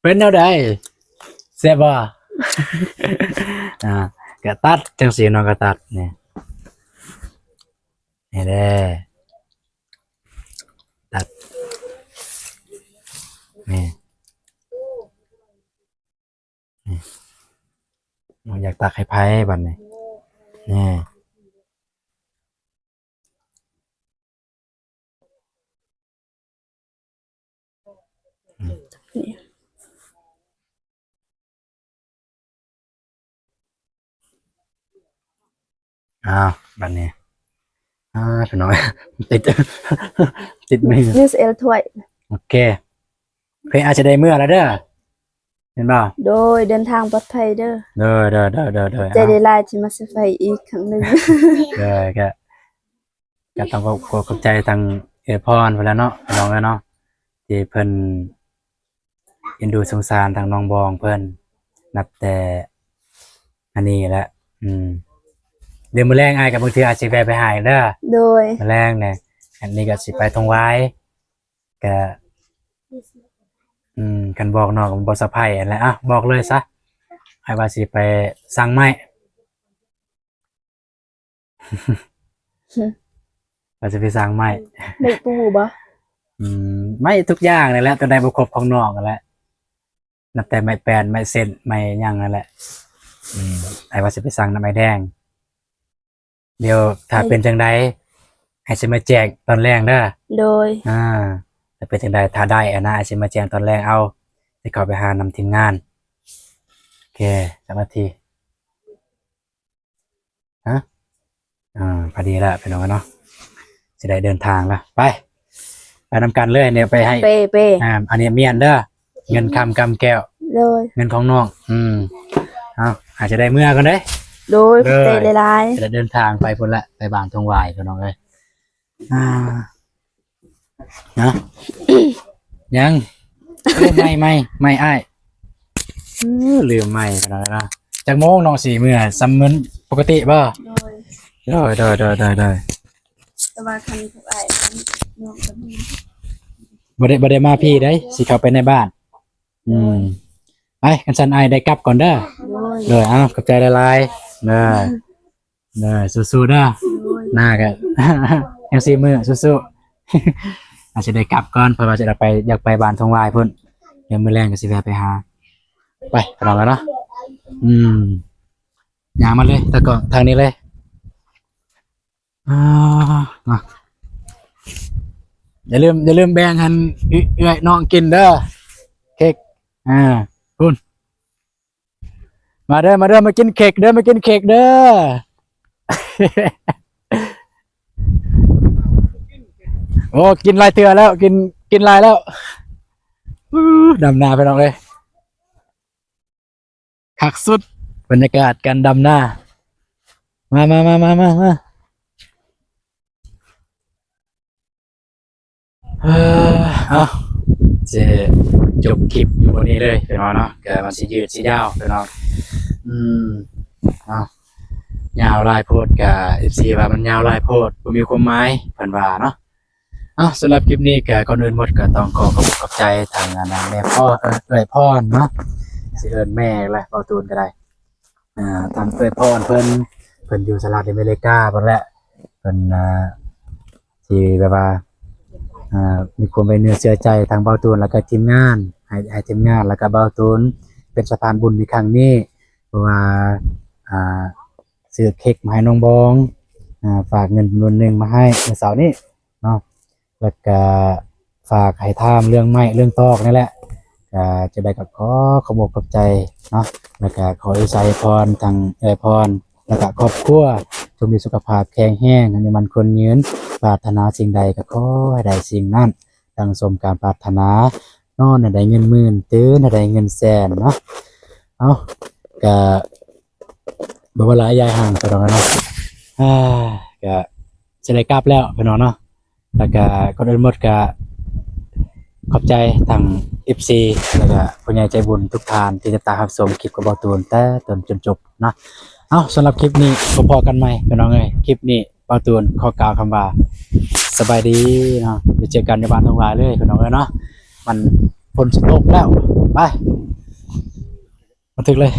ເປັນແນວໃດ? ແຊບບໍ່? ອ່າ ກະຕັດຈັ່ງຊີ້ເນາະ ກະຕັດນີ້ ນີ້ເດ້ ຕັດ ນີ້ ນີ້ ຢາກຕັກໃຫ້ໃຜບັດນີ້ ນີ້. ອ້າວ ບັດນີ້ ອ່າ ພີ່ນ້ອງ ຕິດ ຕິດມື Miss L ຖ້ວຍ ໂອເຄ ເພິ່ນອາດຈະໄດ້ເມືອແລ້ວເດີ. ແມ່ນບໍ່? ໂດຍ ເດີນທາງປອດໄພເດີ. ໂດຍ ໂດຍ ໂດຍ ໂດຍ ໂດຍ ຂອບໃຈຫຼາຍໆທີ່ມາເຊີໄພອີກຄັ້ງໜຶ່ງ. ໂດຍ ກະ ກະຕ້ອງຂອບ ຂອບໃຈທາງເອື້ອຍພອນເພິ່ນແຫຼະເນາະ ພີ່ນ້ອງເອີຍເນາະ ທີ່ເພິ່ນເອັນດູສົງສານທາງນ້ອງບອງເພິ່ນ ນັບແຕ່ອັນນີ້ແຫຼະ ອືມ ດຽວມື້ແລງອ້າຍກະບາງເທື່ອອາດຊິແວ່ໄປຫາອີກເດີ. ໂດຍ ມື້ແລງນີ້ ອັນນີ້ກະຊິໄປທົ່ງຫວາຍ ກະ ອືມ ຄັນບອກນ້ອງກະບໍ່ສະໄພຫັ້ນແຫຼະ ອ່ະ ບອກເລີຍຊະ ອ້າຍວ່າຊິໄປສັ່ງໄມ້ ວ່າຊິໄປສັ່ງໄມ້ ໄມ້ປູບໍ່? ອືມ ໄມ້ທຸກຢ່າງນີ້ແຫຼະ ໂຕໃດບໍ່ຄົບຂອງນ້ອງຫັ້ນແຫຼະ ນັບແຕ່ໄມ້ແປ້ນ ໄມ້ເສັ້ນ ໄມ້ຫຍັງນັ້ນແຫຼະ ອືມ ອ້າຍວ່າຊິໄປສັ່ງນຳອ້າຍແດງ. ດຽວຖ້າເປັນຈັ່ງໃດ ອ້າຍຊິມາແຈ້ງຕອນແລງເດີ. ໂດຍ ອ່າ ຖ້າເປັນຈັ່ງໃດ ຖ້າໄດ້ຫັ້ນນະ ອ້າຍຊິມາແຈ້ງຕອນແລງເອົາ ຊິເຂົ້າໄປຫານຳທີມງານ. ໂອເຄ ຈັກນາທີ ຮະ ອ່າ ພໍດີລະພີ່ນ້ອງເນາະ ຊິໄດ້ເດີນທາງລະ ໄປ ໄປນຳກັນເລີຍ ນີ້ໄປໃຫ້ ເປ ເປ ອ່າ ອັນນີ້ມ້ຽນເດີ ເງິນຄຳກຳແກ້ວ ໂດຍ ເງິນຂອງນ້ອງ ອືມ ເອົາ ອາດຈະໄດ້ເມືອກ່ອນເດ້. ໂດຍ ໂດຍ ຂອບໃຈຫຼາຍໆ ຈະໄດ້ເດີນທາງໄປພຸ້ນລະ ໄປບ້ານທົ່ງຫວາຍພີ່ນ້ອງເອີຍ ອ່າ ນະ ຍັງ ເອີ ໄມ້ ໄມ້ ໄມ້ອ້າຍ ເອີ ລືມໄມ້ພີ່ນ້ອງເນາະ. ຈັກໂມງນ້ອງຊິເມືອ ສ່ຳມື້ປົກກະຕິບໍ່? ໂດຍ ໂດຍ ໂດຍ ໂດຍ ໂດຍ ໂດຍ ແຕ່ວ່າຄັນພວກອ້າຍນ້ອງກະມີ ບໍ່ໄດ້ ບໍ່ໄດ້ມາພີ້ໃດ໋ ຊິເຂົ້າໄປໃນບ້ານ ອືມ ໄປ ຄັນຊັ້ນອ້າຍໄດ້ກັບກ່ອນເດີ. ໂດຍ ໂດຍ ເອົາ ຂອບໃຈຫຼາຍໆ ເດີ ເດີ ສູ້ໆເດີ ໂດຍ ໜ້າກະ ຍັງສີ່ມື້ ສູ້ໆ ອາດຈະໄດ້ກັບກ່ອນ ເພາະວ່າຈະໄດ້ໄປ ຢາກໄປບ້ານທົ່ງຫວາຍພຸ້ນ ດຽວມື້ແລງກະຊິແວ່ໄປຫາ ໄປ ພີ່ນ້ອງເນາະ ອືມ ຍ່າງມາເລີຍ ຕາກ້ອງ ທາງນີ້ເລີຍ. ອ່າ ມາ ຢ່າລືມ ຢ່າລືມແບ່ງຫັ້ນ ເອື້ອຍນ້ອງກິນເດີ ເຄັກ ອ່າ ພຸ້ນ ມາເດີ ມາເດີ ມາກິນເຄັກເດີ ມາກິນເຄັກເດີ ໂອ້ ກິນຫຼາຍເທື່ອແລ້ວ ກິນ ກິນຫຼາຍແລ້ວ ອູ້ ດຳນາພີ່ນ້ອງເອີຍ. ຄັກສຸດ ບັນຍາກາດການດຳນາ ມາ ມາ ມາ ມາ ມາ ມາ ເອີ ເອົາ ຊິຈົບຄລິບຢູ່ບ່ອນນີ້ເລີຍພີ່ນ້ອງເນາະ ກະມັນຊິຍືດຊິຍາວພີ່ນ້ອງ ອືມ ເອົາ ຍາວຫຼາຍໂພດກະ ເອັຟຊີ ວ່າມັນຍາວຫຼາຍໂພດ ບໍ່ມີຄວາມໝາຍ ເພິ່ນວ່າເນາະ. ເອົາ ສຳລັບຄລິບນີ້ກະ ກ່ອນອື່ນໝົດກະຕ້ອງຂໍຂອບຂອບໃຈທາງ ອັນ ແມ່ພໍ່ ເອີ ເອື້ອຍພອນເນາະ ຊິເອີ້ນແມ່ແຫຼະ ເວົ້າຕູນກໍໄດ້. ອ່າ ທາງເອື້ອຍພອນເພິ່ນ ເພິ່ນຢູ່ສະຫະລັດອາເມລິກາພຸ້ນແຫຼະ ເພິ່ນ ອ່າ ທີ່ແບບວ່າ ອ່າ ມີຄວາມໄວ້ເນື້ອເຊື່ອໃຈທາງເບົາຕູນ ແລ້ວກໍທີມງານ ໃຫ້ ໃຫ້ທີມງານ ແລ້ວກໍເບົາຕູນເປັນສະພານບຸນໃນຄັ້ງນີ້ ເພາະວ່າ ອ່າ ຊື້ເຄັກມາໃຫ້ນ້ອງບອງ ອ່າ ຝາກເງິນຈຳນວນໜຶ່ງມາໃຫ້ເມື່ອເຊົ້ານີ້ເນາະ ແລ້ວກະຝາກໃຫ້ຖາມເລື່ອງໄມ້ເລື່ອງຕອກນີ້ແຫຼະ. ກະຈັ່ງໃດກໍຂໍຂອບອົກຂອບໃຈເນາະ ແລ້ວກະຂໍອວຍໄຊພອນທາງເອື້ອຍພອນ ແລ້ວກະຄອບຄົວ ຈົ່ງມີສຸຂະພາບແຂງແຮງ ອາຍຸໝັ້ນຂວັນຍືນ ປາດຖະໜາສິ່ງໃດກໍຂໍໃຫ້ໄດ້ສິ່ງນັ້ນ ດັ່ງສົມການປາດຖະໜາ ນອນໃຫ້ໄດ້ເງິນໝື່ນ ຕື່ນໃຫ້ໄດ້ເງິນແສນເນາະ. ເອົ້າ ກະບໍ່ວ່າຫຼາຍຢາຍຫ່າງ ພີ່ນ້ອງເອີຍເນາະ ອາ ກະຊິໄດ້ກັບແລ້ວ ພີ່ນ້ອງເນາະ. ແລ້ວກະກ່ອນອື່ນໝົດກະຂອບໃຈທາງເອັຟຊີ ແລ້ວກະຜູ້ໃຫຍ່ໃຈບຸນທຸກທ່ານທີ່ຕິດຕາມຮັບຊົມຄລິບຂອງເບົາຕູນແຕ່ຕົ້ນຈົນຈົບເນາະ. ເອົ້າ ສຳລັບຄລິບນີ້ ພໍ້ກັນໃໝ່ ພີ່ນ້ອງເອີຍ. ຄລິບນີ້ເບົາຕູນຂໍກ່າວຄຳວ່າ ສະບາຍດີເນາະ ໄປເຈີກັນຢູ່ບ້ານທົ່ງຫວາຍເລີຍ ພີ່ນ້ອງເອີຍເນາະ. ມັນຝົນຊິຕົກແລ້ວ ໄປ ບັນທຶກເລີຍ.